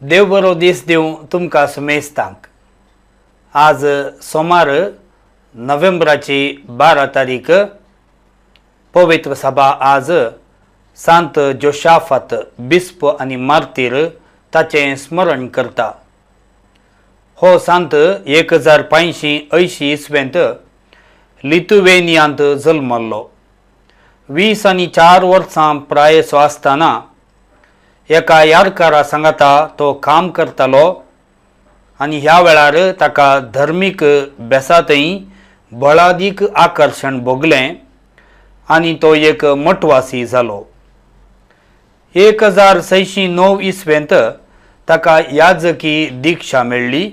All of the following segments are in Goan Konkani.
देव बरो दीस दिवं तुमकां सुमेस्तांक। आज सोमार नोव्हेंबराची 12 तारीख। पवित्र सभा आज सांत जोशाफात बिस्प आनी मार्तीर ताचें स्मरण करता। हो सांत 1580 इसवेंत लिथुवेनियांत जल्मल्लो। 20 आनी 4 वर्सां प्रायेचो आसतना एका यारकारा सांगाता तो काम करतालो आनी ह्या वेळार ताका धर्मीक बेसातय बळादीक आकर्शण भोगलें आनी तो एक मठवासी जालो। 1609 इसवेंत ताका याजकी दीक्षा मेळ्ळी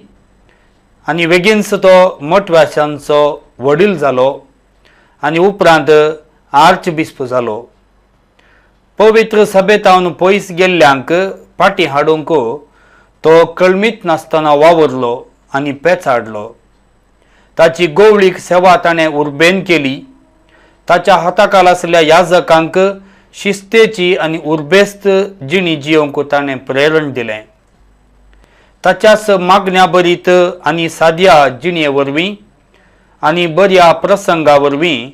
आनी बेगीनच तो मठवाशांचो वडील जालो आनी उपरांत आर्चबिस्प जालो। पवित्र सभेतावन पयस गेल्ल्यांक फाटीं हाडूंक तो कळमीत नासतना वावुरलो आनी पेचाडलो। ताची गोवळीक सेवा ताणें उर्बेन केली। ताच्या हाताखाल आसल्या याजकांक शिस्तेची आनी उर्बेस्त जिणी जियोवंक ताणें प्रेरण दिलें। ताच्याच मागण्या बरीत आनी साद्या जिणे वरवीं आनी बऱ्या प्रसंगा वरवीं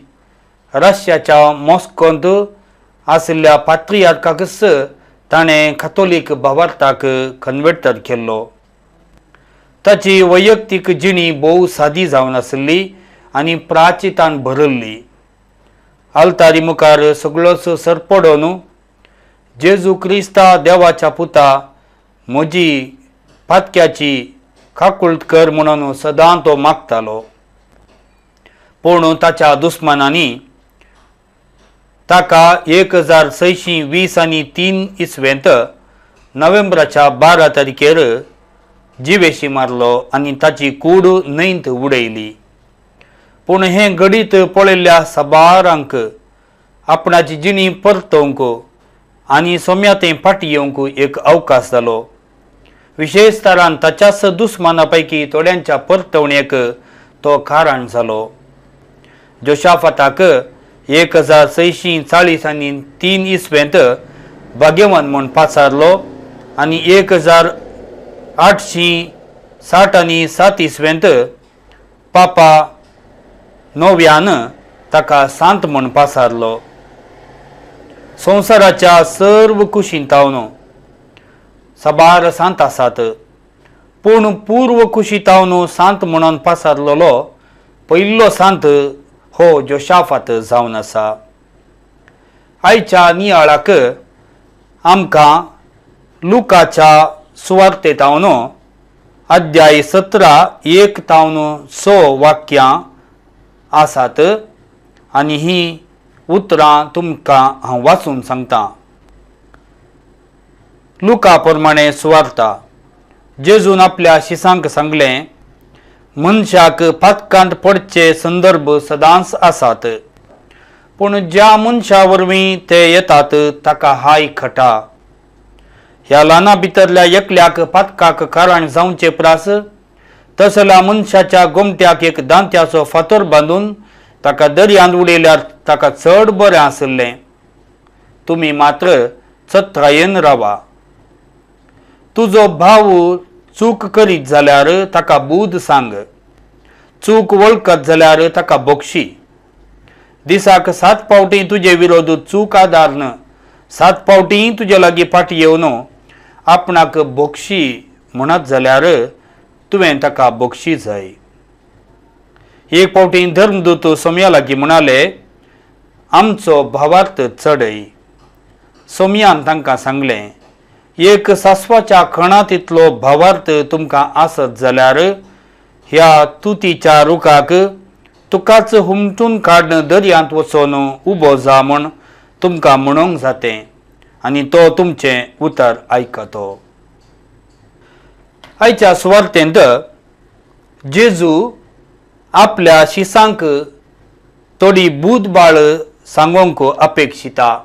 रशियाच्या मॉस्कोंत आशिल्ल्या पात्रियार्काकच ताणें कॅथोलीक भावार्थाक कन्वर्टर केल्लो। ताची वैयक्तीक जिणी भोव सादी जावन आशिल्ली आनी प्राचितान भरिल्ली। आल्तारी मुखार सगळोच सरपडोन जेजू क्रिस्ता देवाच्या पुता म्हजी पातक्याची काकुळट कर म्हणून सदां तो मागतालो। पूण ताच्या दुस्मानांनी ताका 1620 आनी 3 इसवेंत नोव्हेंबराच्या 12 तारखेर जिवेशी मारलो आनी ताची कूड न्हंयत उडयली। पूण हें घडीत पळयल्ल्या साबारांक आपणाची जिणी परतोवंक आनी सोम्या थंय फाटीं येवंक एक अवकाश जालो। विशेश तरान ताच्याच दुस्माना पैकी थोड्यांच्या परतवणेक तो कारण जालो। जोशाफाताक 1640 आनी 3 इसवेंत भाग्यवान म्हूण पाचारलो आनी 1860 आनी 7 इसवेंत पापा नोव्यान ताका सांत म्हूण पाचारलो। संवसाराच्या सर्व कुशींतावन साबार सांत आसात, पूण पूर्व कुशींतावन सांत म्हणून पाचारलेलो पयलो सांत हो जोशाफात जावन आसा। आयच्या नियाळाक आमकां लुकाच्या सुवार्तेतावन अध्याय 17 1 तावन 6 वाक्यां आसात आनी ही उतरां तुमकां हांव वाचून सांगता। लुका प्रमाणे सुवार्ता जेजून आपल्या शिसांक सांगलें, मनशाक पातकांत पडचे संदर्भ सदांच आसात, पूण ज्या मनशा वरवीं ते येतात ताका हाय खटा। ह्या ल्हाना भितरल्या एकल्याक पातकाक कारण जावचे प्रास तसल्या मनशाच्या गोमट्याक एक दांत्याचो फातर बांदून ताका दर्यांत उडयल्यार ताका चड बरें आशिल्लें। तुमी मात्र चत्रायेन रावा। तुजो भाव चूक करीत जाल्यार ताका बूद सांग, चूक वळखत जाल्यार ताका बोक्षी। दिसाक 7 फावटी तुजे विरोध चूक आदारन 7 फावटी तुजे लागीं फाटीं येवन आपणाक बोक्षी म्हणत जाल्यार तुवें ताका बोक्षी जाय। एक फावटी धर्मदूत सोम्या लागीं म्हणाले, आमचो भावार्थ चडय। सोम्यान तांकां सांगलें, एक सासवाच्या खणांत इतलो भावार्थ तुमकां आसत जाल्यार ह्या तुतीच्या रुखाक तुकाच हुमटून काडून दर्यांत वचून उबो जा म्हूण तुमकां म्हणूंक जातें आनी तो तुमचें उतर आयकतो। आयच्या सुवार्तेंत जेजू आपल्या शिसांक थोडी बूदबाळ सांगोंक अपेक्षिता।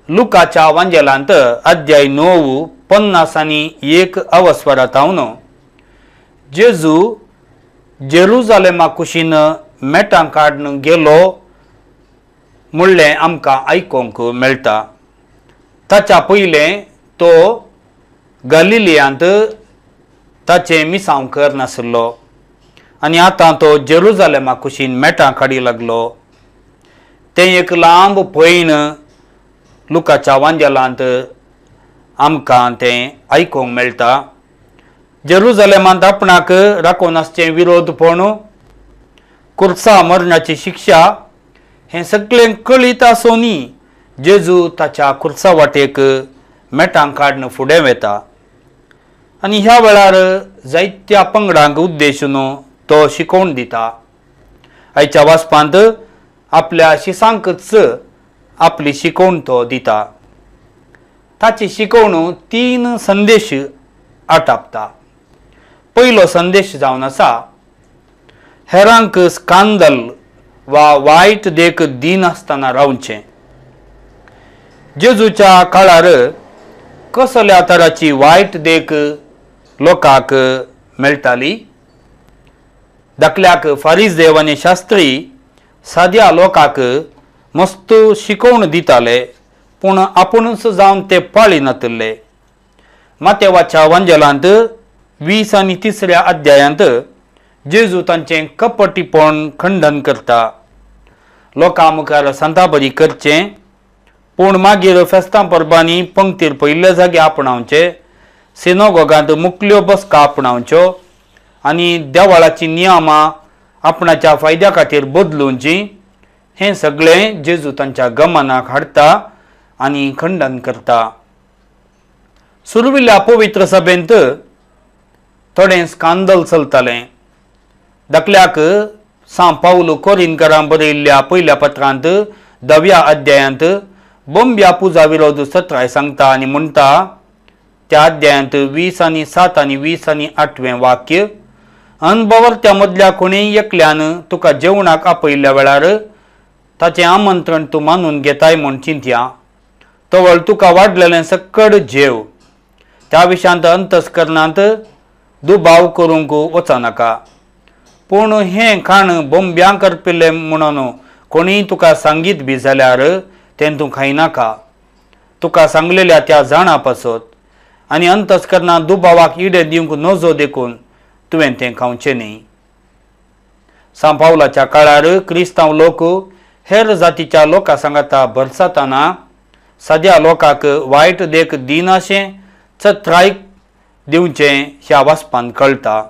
लुकाच्या वांजेलांत अध्याय 9 50 आनी 1 अवस्वरातावन जेजू जेरुजालेमा कुशीन मेटां काडून गेलो म्हणलें आमकां आयकोंक मेळटा। ताच्या पयलें तो गलिलियांत ताचें मिसांव करनासलो आनी आतां तो जेरुजालेमा कुशीन मेटां काडी लागलो. तें एक लांब पयण लुकाच्या वांजेलांत आमकां तें आयकूंक मेळटा. जेरुजालेमांत आपणाक राखून आसचें विरोधपण, कुर्सा मरणाची शिक्षा हें सगळें कळीत आसूनय जेजू ताच्या कुर्सा वाटेक मेटां काडून फुडें वता आनी ह्या वेळार जायत्या पंगडांक उद्देशून तो शिकोवन दिता. आयच्या वाचपांत आपल्या शिसांकच आपली शिकोवण तो दिता. ताची शिकोवण तीन संदेश आटापता. पयलो संदेश जावन आसा, हेरांक स्कांदल वा वायट देख दिनासतना रावचें. जेजूच्या काळार कसल्या तराची वायट देख लोकांक मेळटाली? धाकल्याक फारीजदेव आनी शास्त्री साद्या लोकांक मस्त शिकोवण दिताले, पूण आपुणूच जावन ते पाळी नातिल्ले. मातेवाच्या वांजेलांत 20 आनी 3 अध्यायांत जेजू तांचें कपटीपण खंडन करता. लोकां मुखार सांताबरी करचें, पूण मागीर फेस्तां परबांनी पंक्तीर पयिल्ले जागे आपणावचे, सिनोगोगांत मुकल्यो बसका आपणावच्यो आनी देवळाचीं नियमां आपणाच्या फायद्या खातीर बदलुंची. हें सगळें जेजू तांच्या गमनाक हाडटा आनी खंडन करता. सुरविल्ल्या पवित्र सभेंत थोडें स्कांदल चलतालें. धाकल्याक सां पावलो कोरिनकरां बरयिल्ल्या पयल्या पत्रांत 10व्या अध्यायांत बोंब्या पुजा विरोध सत्राय सांगता आनी म्हणटा, त्या अध्यायांत 20 आनी 7 आनी 20 आनी 8वें वाक्य, अनभवर्त्या मदल्या कोणेय एकल्यान तुका जेवणाक आपयिल्ल्या वेळार ताचें आमंत्रण तूं मानून घेताय म्हूण चिंतया, तवळ तुका वाडलेलें सक्कड जेव, त्या विशयांत अंतस्करणांत दुबाव करूंक वचनाका. पूण हें खाण बोंब्यांक अर्पिल्लें म्हणून कोणीय तुका सांगीत बी जाल्यार तें तूं खायनाका, तुका सांगलेल्या त्या जाणा पासत आनी अंतस्करणांत दुबावाक इडे दिवंक नजो देखून तुवें तें खावचें न्ही. सां पावलाच्या काळार क्रिस्तांव लोक हेर जातीच्या लोकां सांगाता भरसातना साद्या लोकांक वायट देख दिनाशें चत्रायक दिवचें ह्या वाचपान कळटा.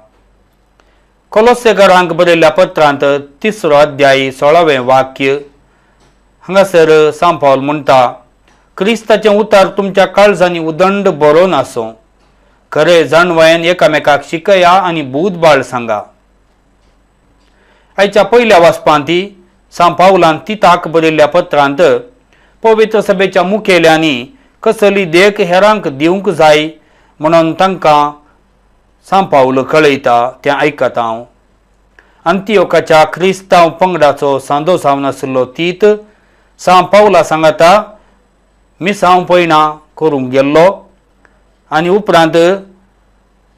कोलोसेकारांक बरयल्ल्या पत्रांत 3 अध्याय 16वें वाक्य हांगासर सां पावल म्हणटा, क्रिस्ताचें उतार तुमच्या काळजांनी उदंड बरोवन आसूं, खरें जाणवायेन एकामेकाक शिकया आनी बूदबाळ सांगा. आयच्या पयल्या वाचपांत सां पावलान तिताक बरयल्ल्या पत्रांत पवित्र सभेच्या मुखेल्यांनी कसली देख हेरांक दिवंक जाय म्हणून तांकां सां पावल कळयता तें आयकता हांव. अंतियोकाच्या क्रिस्तांव पंगडाचो सांदो जावन आशिल्लो तीत सां पावला सांगाता मिसांव पयणां करूंक गेल्लो आनी उपरांत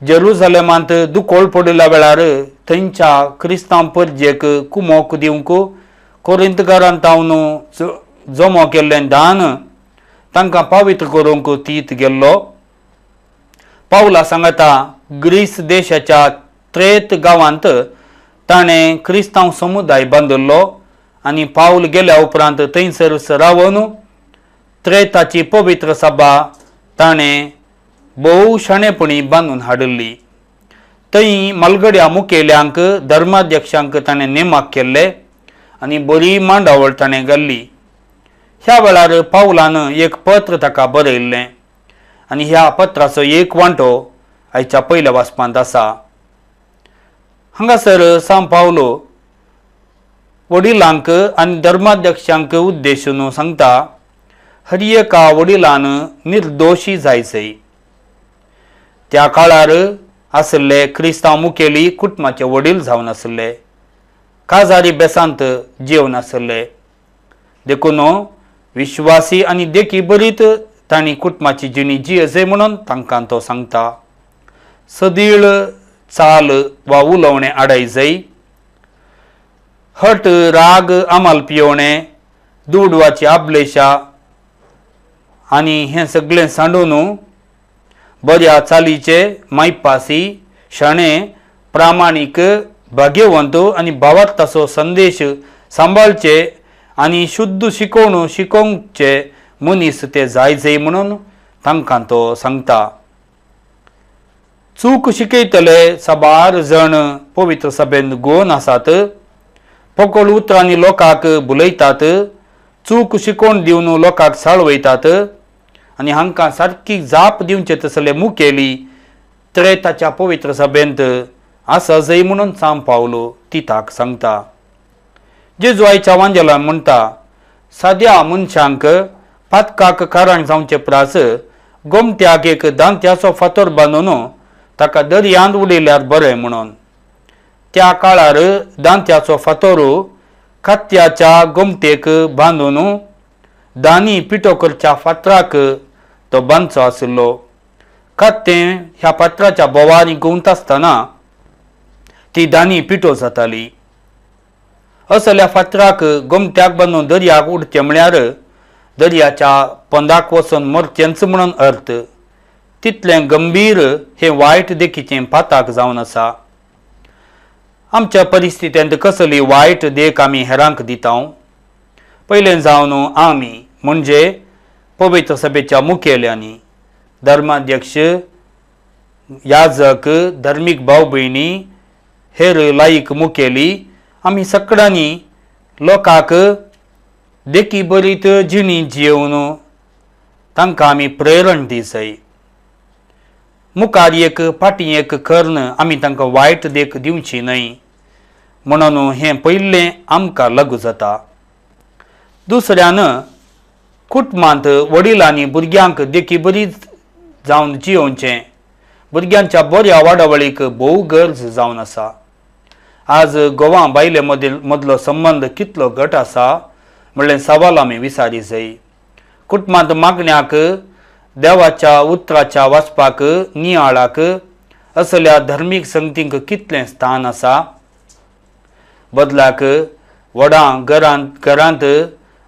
जेरुजालेमांत दुकोळ पडिल्ल्या वेळार थंयच्या क्रिस्तांव परजेक कुमोक दिवंक कोरिंतकारान तावन जमो केल्लें दान तांकां पवित्र करूंक तीत गेल्लो. पावला सांगाता ग्रीस देशाच्या त्रेत गांवांत ताणें क्रिस्तांव समुदाय बांदिल्लो आनी पावल गेल्या उपरांत थंयसर रावन त्रेताची पवित्र सभा ताणें भोव शाणेपणी बांदून हाडिल्ली. थंय मालगड्या मुखेल्यांक धर्माध्यक्षांक ताणें नेमाक केल्ले आनी बरी मांडावळ ताणें घाल्ली. ह्या वेळार पावलान एक पत्र ताका बरयल्लें आनी ह्या पत्राचो एक वांटो आयच्या पयल्या वाचपांत आसा. हांगासर सां पावलो वडिलांक आनी धर्माध्यक्षांक उद्देशून सांगता, हर एका वडिलान निर्दोशी जायचें. त्या काळार आशिल्ले क्रिस्तांव मुखेली कुटुंबाचे वडील जावन आशिल्ले, काजारी बेसांत जेवन आशिल्ले, देखून विश्वासी आनी देखी बरीत तांणी कुटुंबाची जिणी जियेचे म्हणून तांकां तो सांगता. सदीळ चाल वा उलोवणें आडाय जाय, हट राग आमाल पियोवणें, दुडवाची आबलेशा आनी हें सगळें सांडून बऱ्या चालीचे मायपासी शाणे प्रामाणीक भाग्यवंत आनी भावार्थाचो संदेश सांबाळचे आनी शुद्ध शिकोवण शिकोवचे मनीस ते जाय जाय म्हणून तांकां तो सांगता. चूक शिकयतले साबार जण पवित्र सभेन गोवन आसात, पोकळ उतरांनी लोकांक बुलयतात, चूक शिकोवन दिवन लोकांक साळवयतात आनी हांकां सारकी जाप दिवचे तसले मुखेली त्रेताच्या पवित्र सभेंत आसा जय म्हणून सांव पावलो तिताक सांगता. जेजू आयच्या वांजेलान म्हणटा साद्या मनशांक पातकाक कारण जावचे प्रास गोमट्याक एक दांत्याचो फातर बांदून ताका दर्यांत उडयल्यार बरें म्हणून. त्या काळार दांत्याचो फातर खात्याच्या गोमटेक बांदून दानी पिठो करच्या फातराक तो बांदचो आशिल्लो. खात्तें ह्या फातराच्या बोवांनी घुंवता आसतना ती दानी पिठो जाताली. असल्या फातराक गोमट्याक बांदून दर्याक उडचें म्हळ्यार दर्याच्या पंदाक वचून मरचेंच म्हणून अर्थ. तितलें गंभीर हें वायट देखीचें पाताक जावन आसा. आमच्या परिस्थितींत कसली वायट देख आमी हेरांक दिता? पयलें जावन आमी म्हणजे पवित्र सभेच्या मुखेल्यांनी, धर्माध्यक्ष, याजक, धर्मीक भाव भयणी, हेर लायक मुखेली आमी सगळ्यांनी लोकांक देखी बरीत जिणी जियेवन तांकां आमी प्रेरण दिसय. मुखार एक फाटीं एक कर्ण आमी तांकां वायट देख दिवची न्हय म्हणून हें पयलें आमकां लागू जाता. दुसऱ्यान कुटुंबांत वडिलांनी भुरग्यांक देखी बरी जावन जियोवचें. भुरग्यांच्या बऱ्या वाडावळीक भोव गरज जावन आसा. आज गोवा बायले मदलो संबंद कितलो घट आसा म्हणलें सवाल आमी विचारी जाय. कुटुंबांत मागण्याक, देवाच्या उतराच्या वाचपाक, नियाळाक असल्या धर्मीक संगतींक कितलें स्थान आसा. बदलाक व्हडां घरांत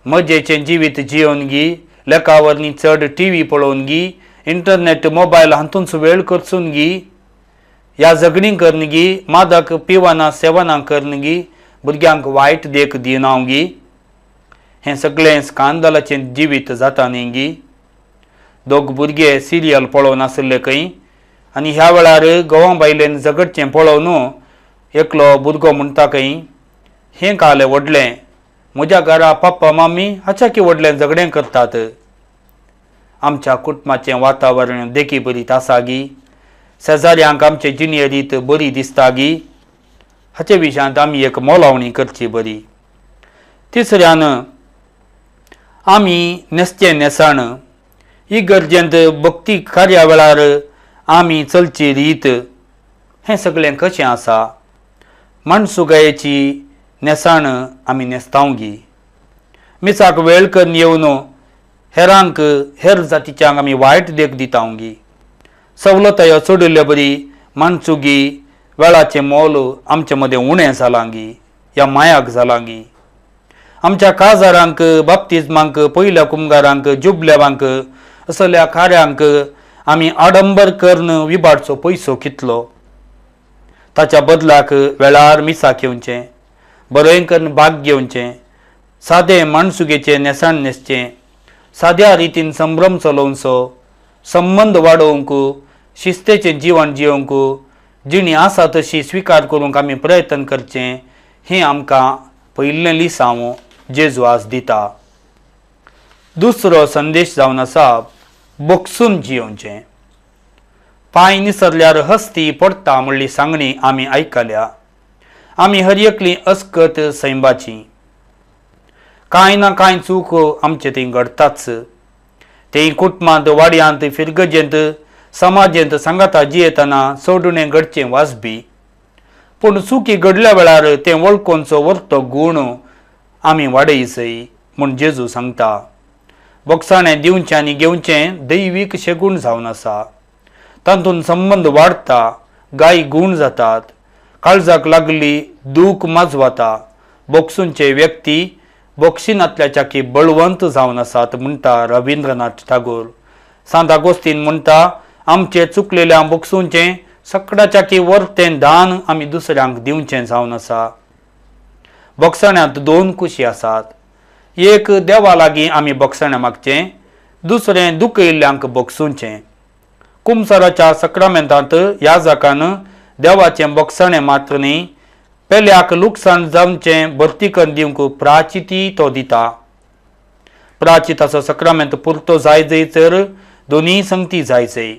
मजेचें जिवीत जियोवन गी, लेखा वरवीं चड टी व्ही पळोवन गी, इंटरनेट मोबायल हातूंत वेळ करसून गी, ह्या झगडीं करन गी, मादक पिवना सेवनां करन गी, भुरग्यांक वायट देख दिना गी, हें सगळें स्कांदलाचें जिवीत जाता न्ही गी. दोग भुरगे सिरियल पळोवन आशिल्ले खंय आनी ह्या वेळार गोवा बायलेन झगडचें पळोवन एकलो भुरगो म्हणटा खंय, हें कालें व्हडलें, म्हज्या घरा पप्पा मम्मी हाच्या व्हडलें झगडें करतात. आमच्या कुटुंबाचें वातावरण देखी बरीत आसा गी, शेजाऱ्यांक आमचे जिणे रीत बरी दिसता गी, हाचे विशयांत आमी एक मोलावणी करची बरी. तिसऱ्यान आमी न्हेसचें न्हेसण, इगर्जेंत भक्ती कार्या वेळार आमी चलची रीत, हें सगळें कशें आसा. माणसुगायेची न्हेसण आमी न्हेसताव गी, मिसाक वेळ करून येवन हेरांक हेर जातीच्यांक आमी वायट देख दिताव गी. सवलतायो चडिल्ले बरी माणसुगी वेळाचें मोल आमचे मदें उणें जालां गी, ह्या मायाक जालां गी. आमच्या काजारांक, बाप्तिज्मांक, पयल्या कुमगारांक, जुबलेवांक असल्या कार्यांक आमी आडंबर करून विबाडचो पयसो कितलो. ताच्या बदलाक वेळार मिसाक येवचें, बरें करून भाग घेवचें, सादें माणसुगेचें न्हेसण न्हेसचें, साद्या रितीन संभ्रम चलोवचो, संबंद वाडोवंक, शिस्तेचें जिवन जियोवंक, जिणी आसा तशी स्विकार करूंक आमी प्रयत्न करचें. हें आमकां पयलें लिसांव जेजू आज दिता. दुसरो संदेश जावन आसा बोगसून जियोवचें. पांय निसरल्यार हस्ती पडटा म्हणली सांगणी आमी आयकल्या. आमी हर एकली अस्कत सैंबाची, कांय ना कांय चूक आमचे थंय घडटाच. थंय कुटुंबांत, वाड्यांत, फिरगजेंत, समाजेंत सांगाता जियेतना सोडुणें घडचें वाजबी. पूण चुकी घडल्या वेळार तें वळखूनचो वरतो गूण आमी वाडयसय म्हूण जेजू सांगता. बोगसाणें दिवचें आनी घेवचें दैवीक शेगूण जावन आसा. तातूंत संबंद वाडटा, गाय गूण जातात, काळजाक लागली दूख माजवाता. बोगसूनचे व्यक्ती बोगशिनांतल्याच्या की बळवंत जावन आसात म्हणटा रविंद्रनाथ टागोर. सांत आगोस्तीन म्हणटा आमचे चुकलेल्या बोगसूंचें सकडाच्या की वर्तें दान आमी दुसऱ्यांक दिवचें जावन आसा. बोगसण्यांत दोन कुशी आसात. एक देवा लागीं आमी बोगसणें मागचें, दुसरें दुखयिल्ल्यांक बोगसूंचें. कुमसाराच्या सक्रामेंतांत याजकान देवाचें बोगसणें मात्र न्ही पेल्याक लुकसाण जावचें भरतीकन दिवंक प्राचिती तो दिता. प्राचिताचो सक्रामेंत पुरतो जाय जय दोनूय संगती जाय जय.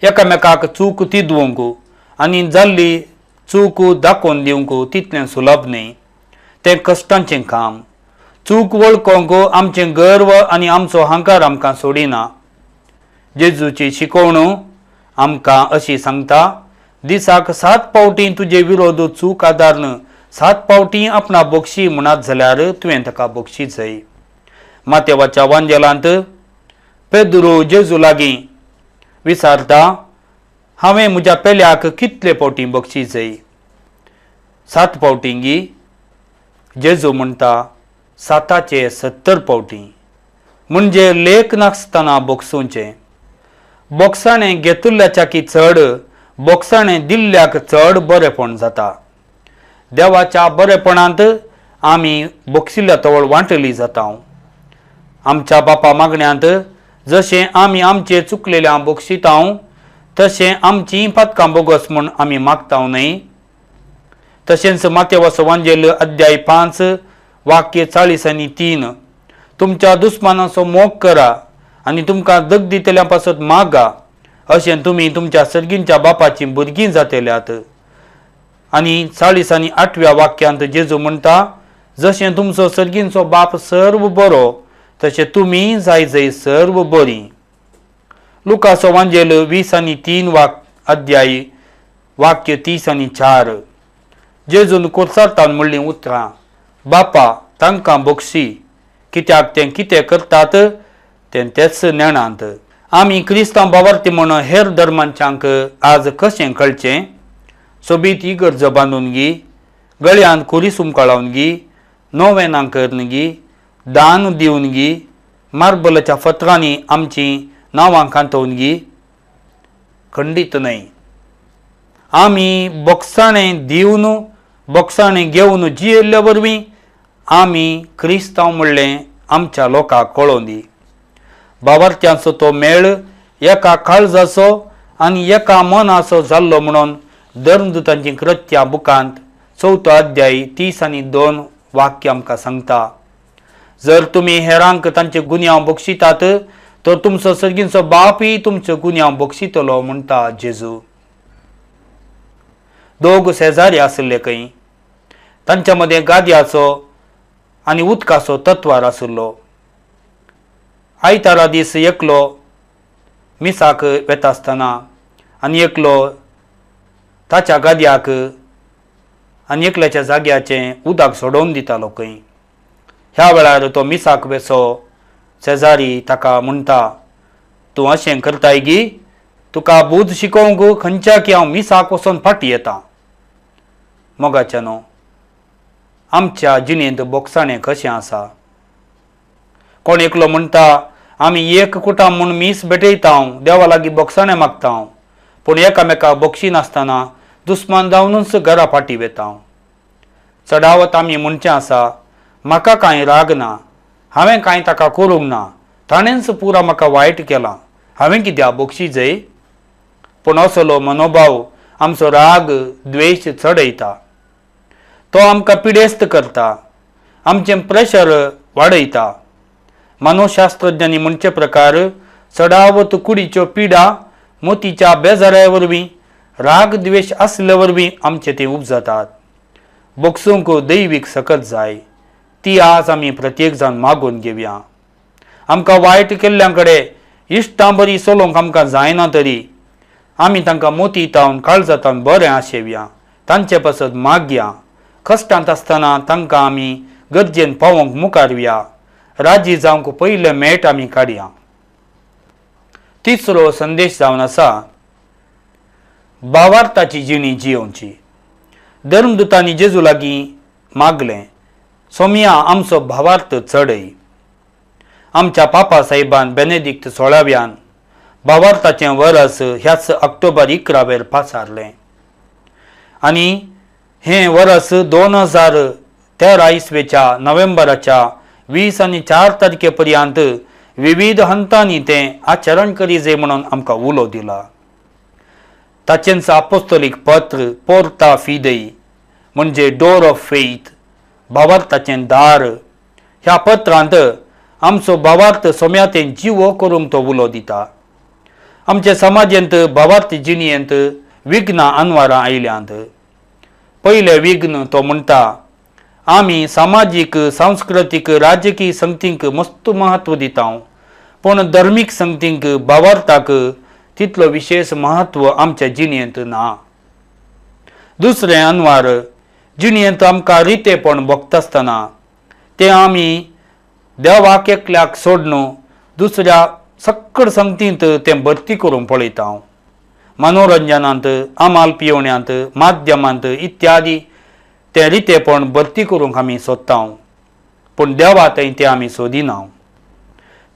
एकामेकाक चूक तिदवंक आनी जाल्ली चूक दाखोवन दिवंक तितलें सुलभ न्ही. तें कश्टांचें काम. चूक वळखोवंक आमचें गर्व आनी आमचो हांकार आमकां सोडिना. जेजूची शिकवण आमकां अशी सांगता, दिसाक 7 फावटी तुजे विरोध चूक आदारन 7 फावटी आपणा बक्षी म्हणत जाल्यार तुवें ताका बक्षी जाय. मातेवाच्या वांजेलांत पेद्रू जेजू लागीं विचारता, हांवें म्हज्या पेल्याक कितले फावटी बक्षी जाय? 7 फावटी गी? जेजू म्हणटा 7 70 फावटी, म्हणजे लेख नासतना बक्षुचें. बोगसाणें घेतिल्ल्याच्या की चड बोगसाणें दिल्ल्याक चड बरेपण जाता. देवाच्या बरेपणांत आमी बोगसिल्ल्या तवळ वांटली जाता. आमच्या बापा मागण्यांत जशें आमी आमचे चुकलेल्या बोगशितां तशें आमचीं पातकां बोगस म्हूण आमी मागता न्हय. तशेंच मातेवाचो वांजेल अध्याय 5 वाक्य 40 आनी 3, तुमच्या दुस्मानाचो मोग करा आनी तुमकां दग दितल्या पासत मागा, अशें तुमी तुमच्या सर्गींच्या बापाचीं भुरगीं जातल्यात. आनी 40 आनी 8व्या वाक्यांत जेजू म्हणटा, जशें तुमचो सर्गींचो बाप सर्व बरो तशें तुमी जाय जय सर्व बरी. लुकाचो वांजेल 20 आनी 3 अध्याय वाक्य 30 आनी 4, जेजून कोर्सारतान म्हणलीं उतरां, बापा तांकां बक्षी, कित्याक तें कितें करतात तें तेच नेणांत. आमी क्रिस्तांव बावार्थी म्हूण हेर धर्मांच्यांक आज कशें कळचें? सोबीत इगर्ज बांदून गी, गळ्यांत खुरीस उमकाळावन गी, नोवेनां करून गी, दान दिवन गी, मार्बलाच्या फत्रांनी आमचीं नांवां कांतोवन गी? खंडीत न्हय. आमी बोगसाणें दिवन बोगसाणें घेवन जियेल्ल्या वरवीं आमी क्रिस्तांव म्हणलें आमच्या लोकांक कळोवन दी. बावार्थ्यांचो तो मेळ एका काळजाचो आनी एका मनाचो जाल्लो म्हणून धर्मदूतांचीं कृत्यां बुकांत 4 अध्याय 30 आनी 2 वाक्य आमकां सांगता, जर तुमी हेरांक तांचे गुन्यांव बक्षितात तर तुमचो सर्गींचो बापूय तुमचो गुन्यांव बक्षितलो म्हणटा जेजू. दोग शेजारी आशिल्ले खंय, तांच्या मदें गादयाचो आनी उदकाचो तत्वार आशिल्लो. आयतारा दीस एकलो मिसाक वेता आसतना आनी एकलो ताच्या गादयाक आनी एकल्याच्या जाग्याचें उदक सोडोवन दितालो खंय. ह्या वेळार तो मिसाक वेचो शेजारी ताका म्हणटा, तूं अशें करताय गी, तुका बूद शिकोवंक खंयच्या की हांव मिसाक वचोन फाटीं येता. मोगाच्या न्हू, आमच्या जिणेंत बोगसाणें कशें आसा? कोण एकलो म्हणटा, आमी एक कुटाम म्हूण मीस भेटयता, देवा लागीं बोगसाणें मागता, पूण एकामेका बक्षी नासतना दुस्मान जावनूच घरा फाटीं वेता. चडावत आमी म्हणचें आसा, म्हाका कांय राग ना, हांवें कांय ताका करूंक ना, ताणेंच पुरा म्हाका वायट केलां, हांवें कित्याक बक्षी जाय? पूण असलो मनोभाव आमचो राग द्वेश चडयता. तो आमकां पिडेस्त करता, आमचें प्रेशर वाडयता. मानवशास्त्रज्ञांनी म्हणचे प्रकार चडावत कुडीच्यो पिडा मोतीच्या बेजाऱ्या वरवीं राग द्वेश आसले वरवीं आमचे ते उपजातात. बक्षूंक दैवीक सकत जाय, ती आज आमी प्रत्येक जाण मागून घेवया. आमकां वायट केल्ल्यां कडेन इश्टां बरी चलोवंक आमकां जायना तरी आमी तांकां मोती तावन काळजातावन बरें आशेवया, तांचे पासत मागया. कश्टांत आसतना तांकां आमी गरजेन पावोवंक मुखारया, राजी जावंक पयलें मेट आमी काडया. तिसरो संदेश जावन आसा, भावार्थाची जिणी जियोवची. धर्मदूतांनी जेजू लागीं मागलें, सोमिया आमचो भावार्थ चडय. आमच्या पापा साहेबान बेनेदिक्त 16व्यान भावार्थाचें वरस ह्याच ऑक्टोबर 11 पासारलें आनी हें वरस 2013 इसवेच्या नोव्हेंबराच्या 20 आनी 4 तारखे पर्यंत विविध हंतांनी तें आचरण करीजे म्हणून आमकां उलो दिला. ताचेंच आपोस्तोलीक पत्र पोर्ता फिदेई म्हणजे डोर ऑफ फेथ, भावार्थाचें दार, ह्या पत्रांत आमचो भावार्थ सोम्यातें जिवो करूंक तो उलो दिता. आमच्या समाजेंत भावार्थ जिणयेंत विघ्नां अनवारां आयल्यांत. पयलें विघ्न तो म्हणटा, आमी सामाजीक सांस्कृतीक राजकीय संगतींक मस्त महत्व दिता, पूण धर्मीक संगतींक भावार्थाक तितलो विशेष महत्व आमच्या जिणयेंत ना. दुसरें अनवार, जिणयेंत आमकां रितेपण भोगतासतना तें आमी देवाक एकल्याक सोडून दुसऱ्या सक्कड संगतींत तें भरती करूंक पळयता. मनोरंजनांत, आमाल पियोवण्यांत, माध्यमांत इत्यादी तें रितेपण भरती करूंक आमी सोदता, पूण देवा थंय तें आमी सोदिना.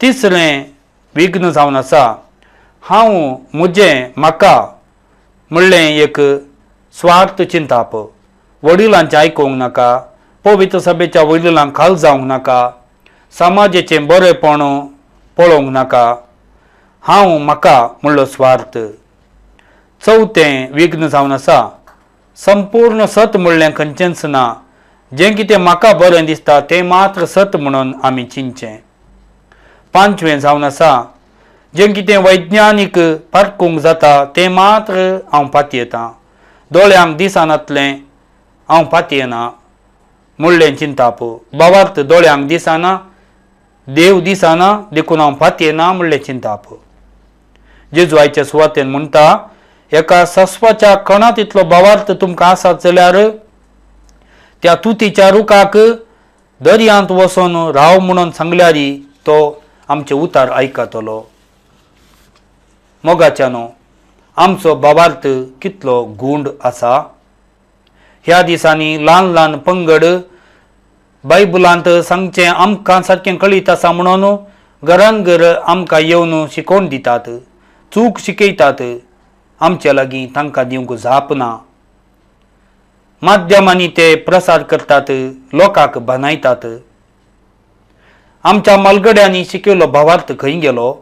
तिसरें विघ्न जावन आसा, हांव म्हजें म्हाका म्हणलें एक स्वार्थ चिंताप. वडिलांचें आयकूंक नाका, पवित्र सभेच्या वडिलांक खाल जावंक नाका, समाजाचें बरेंपण पळोवंक नाका, हांव म्हाका म्हणलो स्वार्थ. चवथें विघ्न जावन आसा, संपूर्ण सत म्हणलें खंयचेंच ना, जें कितें म्हाका बरें दिसता तें मात्र सत म्हणून आमी चिंतचें. पांचवें जावन आसा, जें कितें वैज्ञानीक पारखूंक जाता तें मात्र हांव पातयेतां, दोळ्यांक दिसनातलें हांव पातयेना म्हणलें चिंताप. भावार्थ दोळ्यांक दिसना, देव दिसना देखून हांव पातयेना म्हणलें चिंताप. जेजू आयच्या सुवातेन म्हणटा, एका सस्वाच्या कणांत इतलो भावार्थ तुमकां आसात जाल्यार त्या तुतीच्या रुखाक दर्यांत वचून राव म्हणून सांगल्यार तो आमचें उतार आयकतलो. मोगाच्यानो, आमचो भावार्थ कितलो गूंड आसा. ह्या दिसांनी ल्हान ल्हान पंगड बायबलांत सांगचें आमकां सारकें कळीत आसा म्हणून घरान घर आमकां येवन शिकोवन दितात, चूक शिकयतात. आमचे लागीं तांकां दिवंक जाप ना. माध्यमांनी ते प्रसार करतात, लोकांक बनायतात. आमच्या मालगड्यांनी शिकयलो भावार्थ खंय गेलो?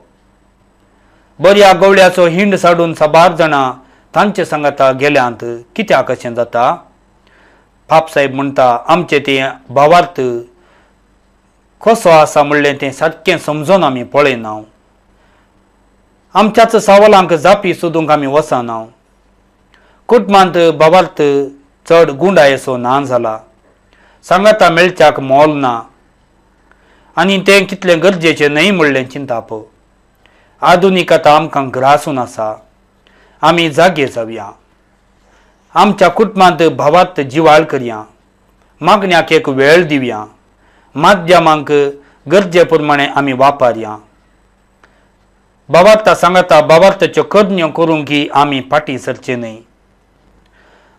बऱ्या गवळ्याचो हिंड साडून साबार जाणां तांचे सांगाता गेल्यांत. कित्याक अशें जाता? पापसाहेब म्हणटा, आमचे ते भावार्थ कसो आसा म्हणलें तें सारकें समजून आमी पळयना. आमच्याच सवालांक जापी सोदूंक आमी वचना. कुटुंबांत भावार्थ चड गुंडायेचो ना जाला, सांगाता मेळच्याक मोल ना आनी तें कितलें गरजेचें न्हय म्हणलें चिंताप. आधुनीक आतां आमकां ग्रासून आसा, आमी जागे जावया, आमच्या कुटुंबांत भावार्थ जिवाळ करया, मागण्याक एक वेळ दिवया, माध्यमांक गरजे प्रमाणे आमी वापरया. भावार्था सांगाता भावार्थाच्यो करण्यो करूंक आमी फाटीं सरचें न्हय.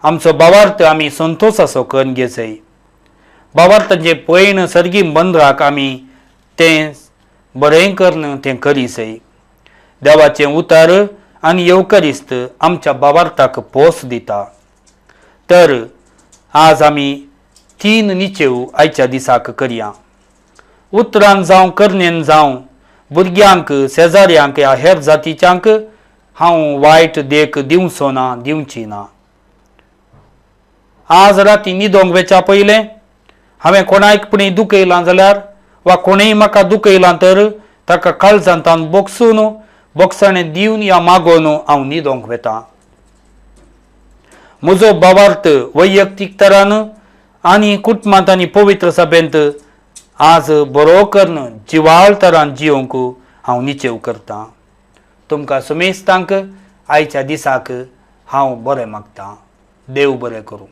आमचो भावार्थ आमी संतोशाचो करून घेवचो. भावार्थाचें पयण सर्गी बंदराक आमी तें बरें करून तें करीसय. देवाचें उतर आनी येवकरिस्त आमच्या भावार्थाक पोस दिता. तर आज आमी 3 निचेव आयच्या दिसाक करया. उतरान जावं करणेन जावं भुरग्यांक, शेजाऱ्यांक ह्या हेर जातीच्यांक हांव वायट देख दिवचो ना, दिवची ना. आज राती न्हिदोंक वेच्या पयलें हांवें कोणाक पुणी दुखयलां जाल्यार वा कोणूय म्हाका दुखयलां तर ताका काळजांतान बोगसून बोगसाणें दिवन या मागोवन हांव न्हिदोंक वेता. म्हजो भावार्थ वैयक्तीक तरान आनी कुटुंबांत आनी पवित्र सभेंत आज बरो करून जिवाळ तरान जियोंक हांव निचेव करतां. तुमकां सुमेस्तांक आयच्या दिसाक हांव बरें मागतां. देव बरें करूं.